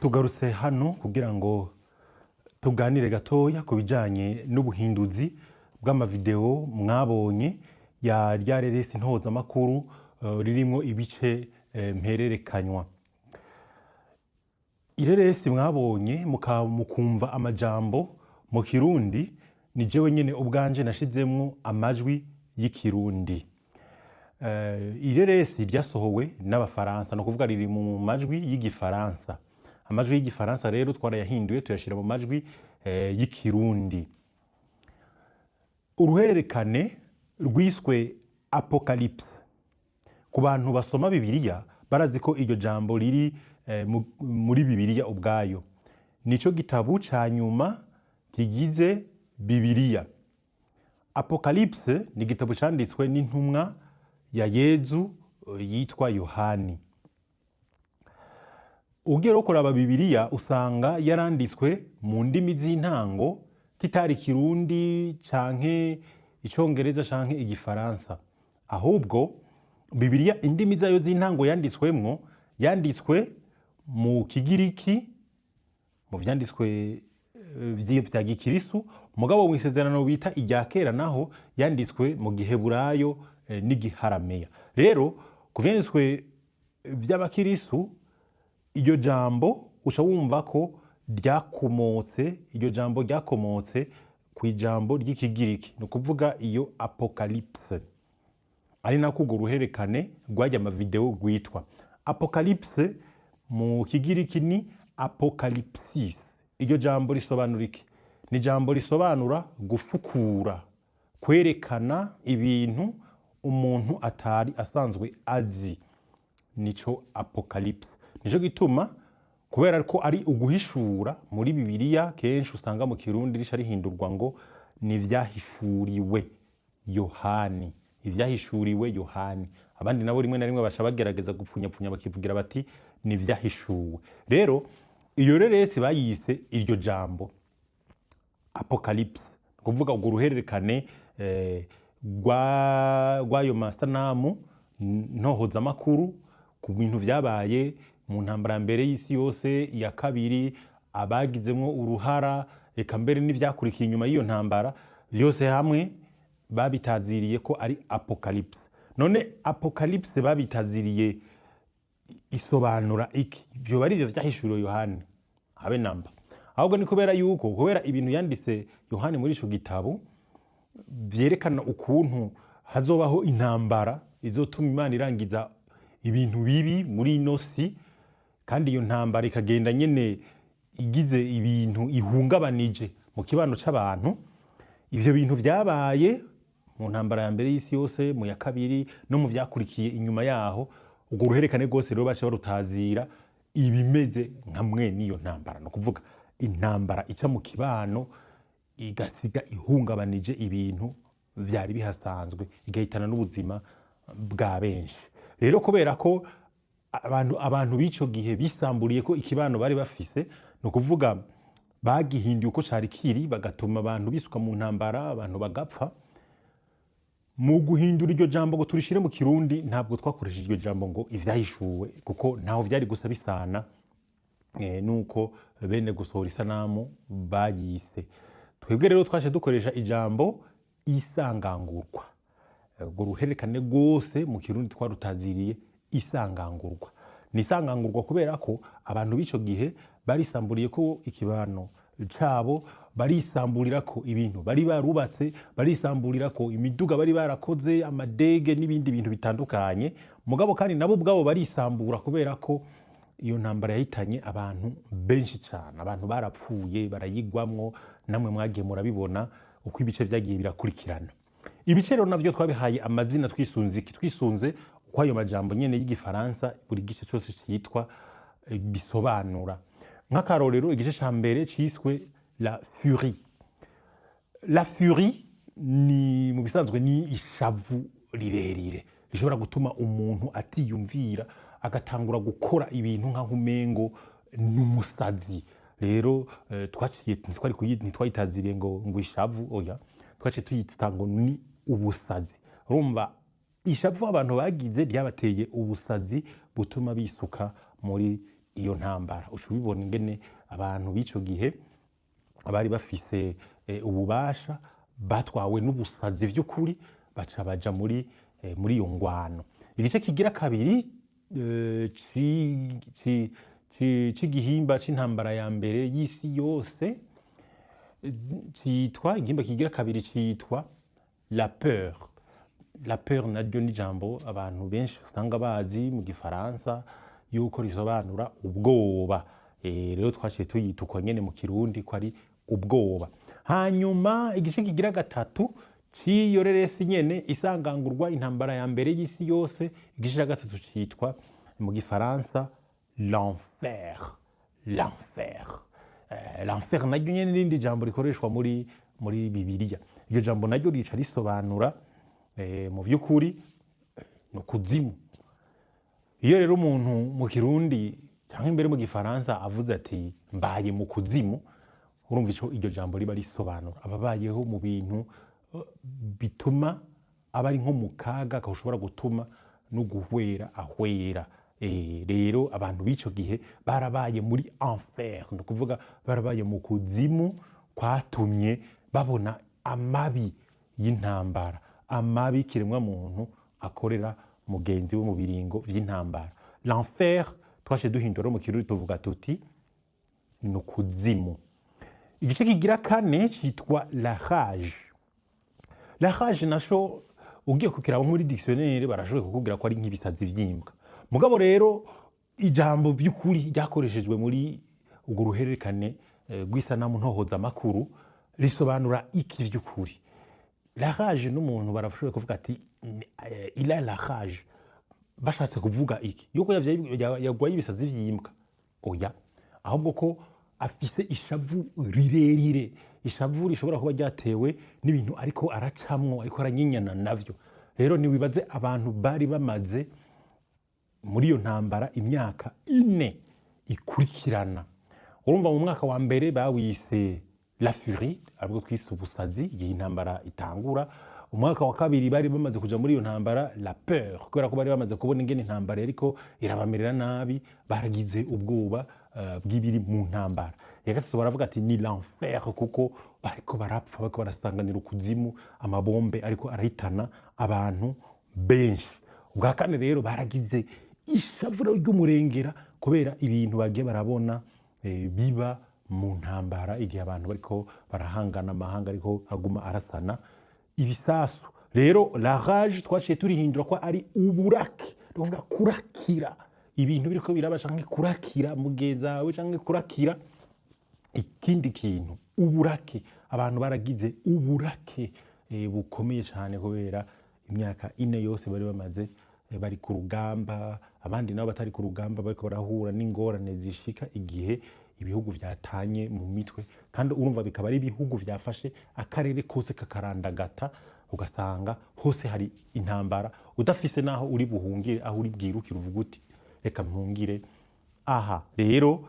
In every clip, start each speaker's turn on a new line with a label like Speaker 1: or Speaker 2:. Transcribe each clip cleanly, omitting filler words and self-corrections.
Speaker 1: Tugarutse hano kugira ngo tuganire gatoya ku bijanye n'ubuhinduzi bw'amavideo mwabonye ya rya reresi ntozamakuru ririmwo ibice mpererekanywa. Ireresi mwabonye mukumva amajambo mu Kirundi, ni jewe nyene ubwanje nashizemwo amajwi y'Ikirundi. Ireresi ryasohowe n'Abafaransa, ni ukuvuga riri mu majwi y'Igifaransa. Amajwi y'Igifaransa rero twarayahinduye, tuyashira mu majwi y'Ikirundi. Uruhererekane rwiswe Apocalypse. Ku bantu basoma Bibiliya barazi ko iryo jambo riri muri Bibiliya ubwayo. Nico gitabu ca nyuma kigize Bibiliya. Apocalypse ni igitabo canditswe n'intumwa ya Yezu yitwa Yohani. Ugiye rero kuraba Bibiliya, usanga yaranditswe mu ndimi z'intango, kitari Ikirundi canke Icongereza canke Igifaransa. Ahubwo Bibiliya, indimi zayo z'intango yanditswemwo, yanditswe mu Kigiriki, mu vyanditswe vya gikirisu. Mugabo mu isezerano bita irya kera naho yanditswe mu Giheburayo n'Igiharameya. Rero ku vyanditswe vy'abakirisu, iryo jambo uca wumva ko ryakomotse, iryo jambo ryakomotse ku ijambo ry'Ikigiriki, ni ukuvuga iyo apocalypse, ari nako urwo ruhererekane rw'arya amavideo rwitwa Apocalypse. Mu Kigiriki ni apocalypsis. Iryo jambo risobanura iki? Ni ijambo risobanura gufukura, kwerekana ibintu umuntu atari asanzwe azi, nico apocalypse. Nico gituma, kubera ko ari uguhishura, muri Bibiliya kenshi usanga mu Kirundi rica rihindurwa ngo ni ivyahishuriwe Yohani, ivyahishuriwe Yohani. Abandi nabo rimwe na rimwe baca bagerageza gupfunyapfunya, bakivugira bati ni ibyahishuwe. Rero iyo reresi bayise iryo jambo apocalypse, ni kuvuga urwo ruhererekane rw'ayo masanamu ntohozamakuru ku bintu vyabaye mu ntambara ya mbere y'isi yose, iya kabiri, abagizemwo uruhara, eka mbere n'ivyakurikiye inyuma y'iyo ntambara, vyose hamwe babitaziriye ko ari apocalypse. None apocalypse babitaziriye isobanura iki? Vyoba ari ivyo vyahishuriwe Yohani? Habe namba. Ahubwo ni kubera yuko, kubera ibintu yanditse Yohani muri ico gitabo vyerekana ukuntu hazobaho intambara izotuma Imana irangiza ibintu bibi muri ino si, kandi iyo ntambara ikagenda nyene igize ibintu ihungabanije mu kibano c'abantu. Ivyo bintu vyabaye mu ntambara ya mbere y'isi yose, mu ya kabiri, no mu vyakurikiye inyuma yaho, urwo ruhererekane rwose rero baca barutazira ibimeze nka mwene iyo ntambara, ni ukuvuga intambara ica mu kibano igasiga ihungabanije ibintu vyari bihasanzwe, igahitana n'ubuzima bwa benshi. Rero kubera ko abantu b'ico gihe bisamburiye ko ikibano bari bafise, ni ukuvuga bagihinduye uko cari kiri, bagatuma abantu bisuka mu ntambara, abantu bagapfa, mu guhindura iryo jambo ngo turishire mu Kirundi, ntabwo twakoresheje iryo jambo ngo ivyahishuwe, kuko ntaho vyari gusa bisana nuko bene gusohora isanamu bayise. Twebwe rero twaje dukoresha ijambo isangangurwa. Urwo ruhererekane rwose mu Kirundi twarutaziriye isangangurwa. Ni isangangurwa kubera ko abantu b'ico gihe barisamburiye ko ikibano cabo, barisamburira ko ibintu bari barubatse, barisamburira ko imiduga bari barakoze, amadege n'ibindi bintu bitandukanye. Mugabo kandi nabo ubwabo barisambura, kubera ko iyo ntambara yahitanye abantu benshi cyane, abantu barapfuye, barayigwamwo. Namwe mwagiye murabibona uko ibice vyagiye birakurikirana. Ibice rero navyo twabihaye amazina twisunze iki? Twisunze uko ayo majambo nyene y'Igifaransa buri gice cyose cyitwa, bisobanura. Nk'akarorero, igice ca mbere ciswe La Furie. La furie ni mu bisanzwe ni ishavu rirerire rishobora gutuma umuntu atiyumvira, agatangura gukora ibintu nk'aho umengo n'umusazi. Rero twaciye ntitwayitaziriye ngo ishavu, oya, twaciye tuyita ngo ni ubusazi. Urumva ishavu abantu bagize ryabateye ubusazi butuma bisuka muri Iyo ntambara uca ubibona ingene abantu b'ico gihe bari bafise ububasha batwawe n'ubusazi vy'ukuri, baca baja muri iyo ngwano. Igice kigira kabiri c'igihimba c'intambara ya mbere y'isi yose citwa, igihimba kigira kabiri citwa la peur. La peur naryo ni ijambo abantu benshi usanga bazi mu Gifaransa yuko risobanura ubwoba. Rero twaciye tuyita uko nyene mu Kirundi ko ari ubwoba. Hanyuma igice kigira gatatu c'iyo reresi nyene isangangurwa intambara ya mbere y'isi yose, igice ca gatatu citwa mu Gifaransa l'enfer. L'enfer. L'enfer naryo nyene n'irindi jambo rikoreshwa muri Bibiliya. Iryo jambo naryo rica risobanura mu vy'ukuri ni ukuzimu. Iyo rero umuntu mu Kirundi canke imbere mu Gifaransa avuze ati "mbaye mu kuzimu", urumva ico iryo jambo riba risobanura: ababayeho mu bintu bituma aba ari nko mu kaga gashobora gutuma no guhwera ahwera. Rero abantu b'ico gihe barabaye muri enfer, ni ukuvuga barabaye mu kuzimu kwatumye babona amabi y'intambara, amabi kiremwa muntu akorera mugenzi we mu biringo vy'intambara. L'enfer twaciye duhindura mu Kirundi, tuvuga tuti ni ukuzimu. Igice kigira kane citwa la rage. La rage naco ugiye kukiraba muri dictionnaire, barashoboye kukubwira ko ari nk'ibisazi vy'imbwa. Mugabo rero ijambo vy'ukuri ryakoreshejwe muri urwo ruhererekane rw'isanamu ntohozamakuru risobanura iki vy'ukuri? La rage, n'umuntu barashoboye kuvuga ati "il a la rage", bashatse kuvuga iki? Yuko yagwaye ibisazi vy'imbwa? Oya, ahubwo ko afise ishavu rirerire, ishavu rishobora kuba ryatewe n'ibintu ariko aracamwo, ariko aranyinyana navyo. Rero niwibaze abantu bari bamaze muri iyo ntambara imyaka 4 ikurikirana. Urumva mu mwaka wa mbere bawise la furie, aribwo twise ubusazi, igihe intambara itangura. Umwaka wa kabiri bari bamaze kuja muri iyo ntambara, la peur, kubera ko bari bamaze kubona ingene intambara yariko irabamerera nabi, baragize ubwoba bw'ibiri mu ntambara. Ya gatatu baravuga ati ni l'enfer, kuko bariko barapfa, bariko barasanganira ukuzimu, amabombe ariko arahitana abantu benshi. Ubwa kane rero baragize ishavu ry'umurengera kubera ibintu bagiye barabona biba mu ntambara, igihe abantu bariko barahangana, amahanga ariko aguma arasana ibisasu. Rero la rage twaciye turihindura ko ari uburake, ni ukuvuga kurakira ibintu biriko biraba, canke kurakira mugenzi wawe, canke kurakira ikindi kintu. Uburake, abantu baragize uburake bukomeye cyane kubera imyaka 4 yose bari bamaze bari ku rugamba, abandi nabo batari ku rugamba bariko barahura n'ingorane zishika igihe ibihugu vyatanye mu mitwe. Kandi urumva bikaba ari ibihugu vyafashe akarere kose kakarandagata, ugasanga hose hari intambara, udafise naho uri buhungire, aho uri bwirukire uvuga uti "reka mpungire aha". Rero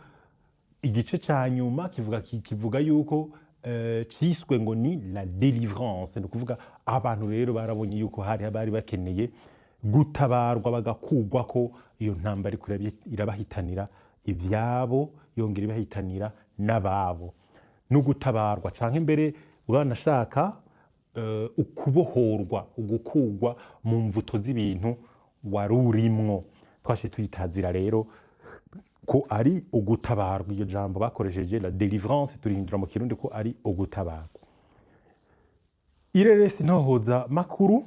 Speaker 1: igice ca nyuma kivuga yuko ciswe ngo ni la délivrance, ni ukuvuga abantu rero barabonye yuko hari bari bakeneye gutabarwa, bagakugwa ko iyo ntambara iriko irabahitanira ivyabo, yongera ibahitanira n'ababo, no gutabarwa canke mbere uranashaka ukubohorwa, ugukugwa mu mvuto z'ibintu wari urimwo. Twashe tuyitazira rero ko ari ugutabarwa. Iryo jambo bakoresheje, la délivrance, turihindura mu Kirundi ko ari ugutabarwa. Ireresi ntohoza makuru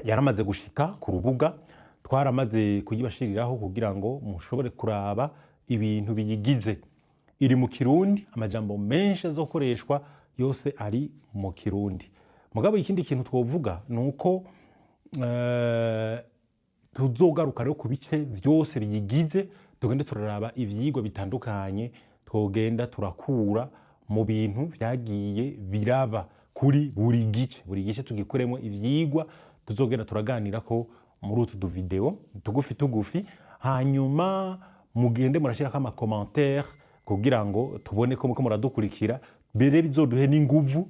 Speaker 1: yaramaze gushika ku rubuga, twaramaze kuyibashiriraho kugira ngo mushobore kuraba ibintu biyigize. Iri mu Kirundi, amajambo menshi azokoreshwa yose ari mu Kirundi. Mugabo ikindi kintu twovuga ni uko tuzogaruka rero ku bice vyose biyigize, tugende turaraba ivyigwa bitandukanye twogenda turakura mu bintu vyagiye biraba kuri buri gice. Buri gice tugikoremo ivyigwa tuzogenda turaganira ko muri utu tuvideo tugufi tugufi. Hanyuma mugende murashirako ama commentaire kugira ngo tubone ko muko muradukurikira, mbere bizoduhe n'inguvu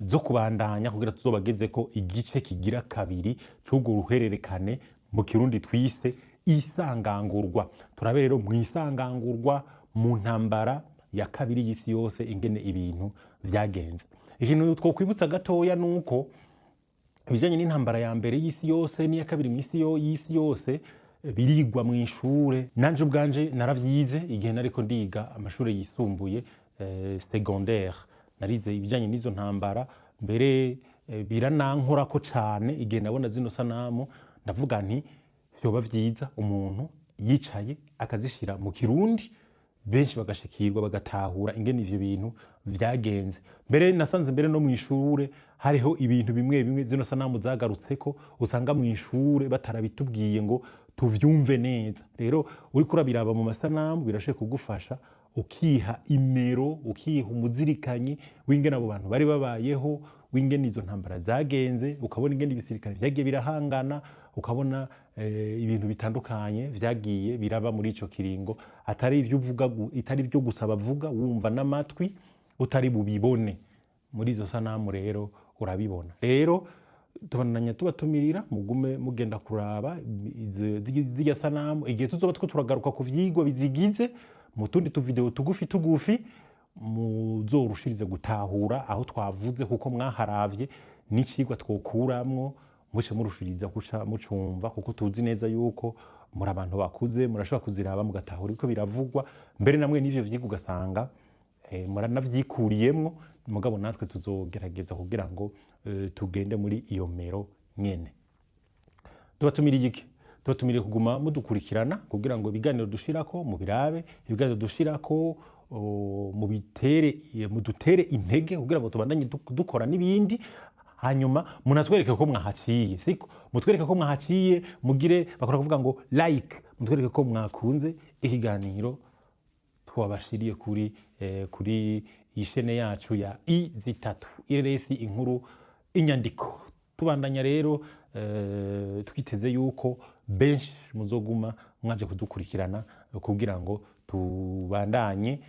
Speaker 1: zo kubandanya kugira tuzobageze ko igice kigira kabiri c'urwo ruhererekane mu Kirundi twise. Isangangurwa. Turabe rero mu isangangurwa mu ntambara ya kabiri y'isi yose ingene ibintu vyagenze. Ikintu twokwibutsa gatoya nuko ibijanye n'intambara ya mbere y'isi yose n'iya kabiri mw'isi y'isi yose birigwa mu ishure. Nanje ubwanje naravyize igihe nariko ndiga amashure yisumbuye, secondaire. Narize ibijanye n'izo ntambara, mbere biranankorako cane igihe nabona zino sanamu. Ndavuga nti vyoba vyiza umuntu yicaye akazishira mu Kirundi, benshi bagashikirwa, bagatahura ingene ivyo bintu vyagenze. Mbere nasanze mbere no mu ishure hariho ibintu bimwe bimwe zino sanamu zagarutseko, usanga mu ishure batarabitubwiye ngo tuvyumve neza. Rero uriko urabiraba mu masanamu birashoboye kugufasha, ukiha imero, ukiha umuzirikanyi w'ingene abo bantu bari babayeho, w'ingene izo ntambara zagenze, ukabona ingene ibisirikare vyagiye birahangana, ukabona ibintu bitandukanye vyagiye biraba muri ico kiringo, atari ivyo uvuga itari ibyo gusa bavuga wumva n'amatwi, utari bubibone muri izo sanamu. Rero urabibona. Rero tubandanya tubatumirira mugume mugenda kuraba zirya sanamu. Igihe tuzoba two turagaruka ku vyigwa bizigize mu tundi tuvideo tugufi tugufi, muzorushirize gutahura aho twavuze, kuko mwaharavye n'icigwa twokuramwo, muce murushiriza kuca mucumva, kuko tuzi neza yuko muri abantu bakuze, murashobora kuziraba mugatahura ibiko biravugwa, mbere namwe n'ivyo vyigwa ugasanga muranavyikuriyemwo. Mugabo natwe tuzogerageza kugira ngo tugende muri iyo mero nyene. Tubatumiriye iki? Tubatumiriye kuguma mudukurikirana kugira ngo ibiganiro dushirako mubirabe, ibiganiro dushirako mubitere, mudutere intege kugira ngo tubandanye dukora n'ibindi. Hanyuma munatwereke ko mwahaciye, siko? Mutwereke ko mwahaciye, mugire bakora kuvuga ngo like, mutwereke ko mwakunze ikiganiro twabashiriye kuri iyi chaîne yacu ya I zitatu ireresi inkuru inyandiko. Tubandanya rero twiteze yuko benshi muzoguma mwaje kudukurikirana kugira ngo tubandanye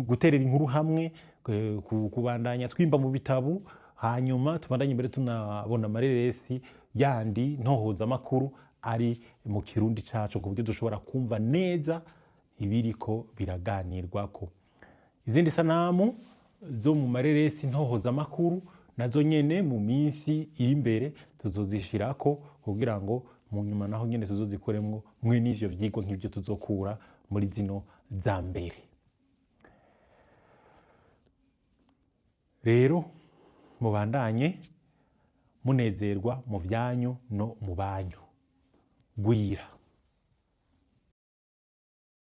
Speaker 1: guterera inkuru hamwe, kubandanya twimba mu bitabu, hanyuma tubandanye mbere tunabona amareresi yandi ntohozamakuru ari mu Kirundi cacu, ku buryo dushobora kumva neza ibiriko biraganirwako. Izindi sanamu zo mu mareresi ntohozamakuru nazo nyene mu minsi iri imbere tuzozishirako, kugira ngo mu nyuma naho nyene tuzozikoremwo mwe n'ivyo vyigwa nk'ivyo tuzokura muri zino za mbere. Rero mubandanye munezerwa mu vyanyu no mu banyu. Gwira.